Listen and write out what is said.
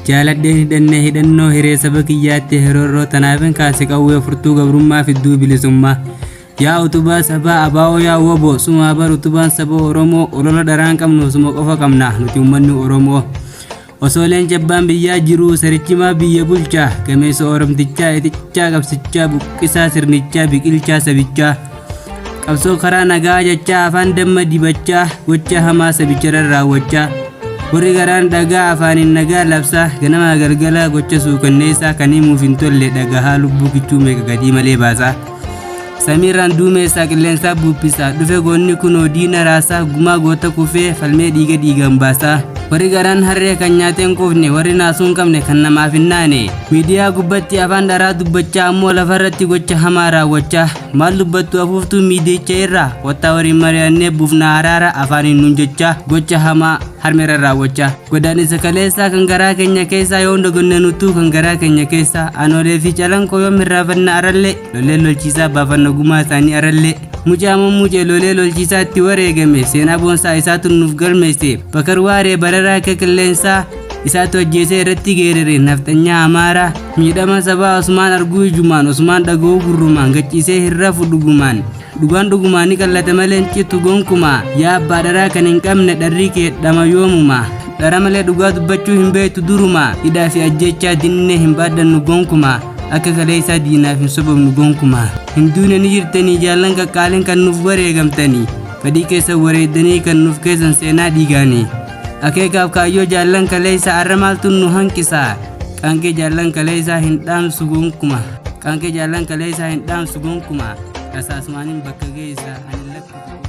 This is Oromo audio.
Jaaladheen hidhanne hidhannoo hiree saba kiyyaatti heroorroo tanaafin kaase qawwee furtuu gabrummaa fidduu bilisummaa. Yaa utubaa sabaa abaa'oo yaa woboo sumaa bar utubaan saba Oromoo olola dharaan qabnu suma qofa qabna nuti uummanni Oromoo. Osoo leenca abbaan biyyaa jiruu sarichimaa biyya bulchaa gameessa Oromtichaa itichaa qabsichaa buqqisaa sirnichaa biqilchaa sabichaa. Qabsoo karaa nagaa jechaa afaan damma dibachaa gocha hamaa sabicharra raawwachaa. Warri garaan dhagaa afaaniin nagaa labsaa ganamaa galgalaa gocha suukanneessaa kan himuuf hin tolle dhagahaa lubbuu kichuu meeqa gatii malee baasaa. Samiirraan duumeessaa qilleensaa buuphisaa dhufe goonni kunoo diina raasaa gumaa goota kufee falmee dhiiga dhiigaan baasaa. Warri garaan harree kan nyaatee hin quufne warri naasuu hin qabne kan namaaf hin naane. Miidiyaa gubbatti afaan dharaa dubbachaa ammoo lafarratti gocha hamaa raawwachaa. Maal dubbattu afuuftuu miidiyicha irraa kottaa waliin mari'annee buufna araara afaaniin nuun jechaa gocha hamaa harmeerra raawwachaa. Godaannisa kaleessaa kan garaa keenya keessaa yoom daganne nutuu kan garaa keenya keessaa Anoolee fi Calanqoo yoom hirraafanna arallee lolee lolchiisaa baafanna gumaa isaanii arallee. Mucaa mummucee lolee lolchiisaa itti wareegame seenaa boonsaa isaatu nuuf galmeesse Bakar Waaree bararaa akka qilleensaa isaatu ajjeesee irratti geerare nafxanyaa Amaaraa miidhama sabaa Osmaan arguu ijumaan Osmaan dhaga'uu gurrumaan gachiisee hin rafu dhugumaan dhugaan dhugumaan ni qallata malee hin citu gonkumaa yaa abbaa dharaa kan hin qabne dharri kee dhama yoomumaa dhara malee dhugaa dubbachuu hin beektu durumaa hidhaa fi ajjeechaa dinnee hin baadhannu gonkumaa akka kaleessaa diinaaf hin sobamnu gonkumaa hin duune ni jirtanii jaallan qaqqaaliin kan nuuf wareegamtanii fedhii keessan wareeddanii kan nuuf keessan seenaa dhiigaanii akeekaaf kaayyoo jaallan kaleessaa arra maaltu nu hanqisaa qaanqee jaallan kaleessaa hin dhaamsu gonkuma qaanqee jaallan kaleessaa hin dhaamsu gonkuma rasaasumaaniin bakka geessa ani lakkisu.